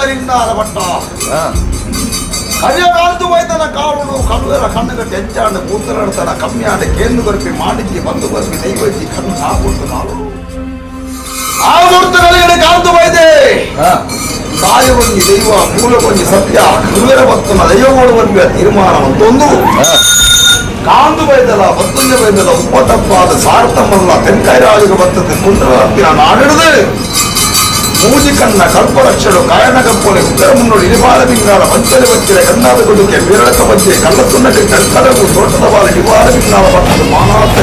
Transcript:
ರಿಂಗಾಲ ಪಟ್ಟ. ಕರಿಯ ಕಾಲ್ತು ವೈದನ ಕಾಲುಡು ಕಡುವೆರ ಕಣ್ಣುಗಟ್ಟಿ ಎಂಚಾಂಡ ಕೂತಲಾಡ್ತಾನ ಕಮ್ಮಿಯಾಡ ಕೇಂದು ಬರ್ಪಿ ಮಾಡಿಜ್ಜಿ ಬಂದು ಬರ್ಪಿ ದೈವಜ್ಜಿ ಕಣ್ಣು ಸಾಕುಡ್ತು ನಾಳು ಆ ಗುರ್ತುಗಳಿಗೆ ಕಾಂತು ಬೈದೆ. ತಾಯಿ ಒಂಜಿ ದೈವ, ಮೂಲ ಒಂಜಿ ಸತ್ಯ, ಕಡುವೆರ ಬತ್ತನ ದೈವಗೋಡು ಬರ್ಪಿಯ ತೀರ್ಮಾನ ಮತ್ತೊಂದು ಕಾಂದು ಬೈದಲ ಬತ್ತೊಂಜ ಬೈದಲ ಉಪ್ಪ ತಪ್ಪಾದ ಸಾರ್ತಮ್ಮಲ್ಲ ತೆನ್ಕಾಯಿ ರಾಜುಗ ಬತ್ತದ ಕುಂದ್ರ ಹತ್ತಿರ ನಾಡಿಡದು ಮೂಜಿ ಕಣ್ಣ ಕಲ್ಪರಕ್ಷಳು ಕಾಯನ ಕಪ್ಪೊಲೆ ಉತ್ತರ ಮುನ್ನೋಡಿ ಇರಿಬಾಲ ಬಿಂಗಾಲ ಪಂಚಲೆ ಬಚ್ಚಿರೆ ಕಣ್ಣಾದ ಕೊಡುಕೆ ಬೀರಳಕ ಬಜ್ಜೆ ಕಳ್ಳ ತುನ್ನಕ್ಕೆ ಕಲ್ಕಡವು ತೋಟದ ಬಾಲ ಇವಾರ ಬಿಂಗಾಲ ಬಟ್ಟದು ಮಾನಾತ.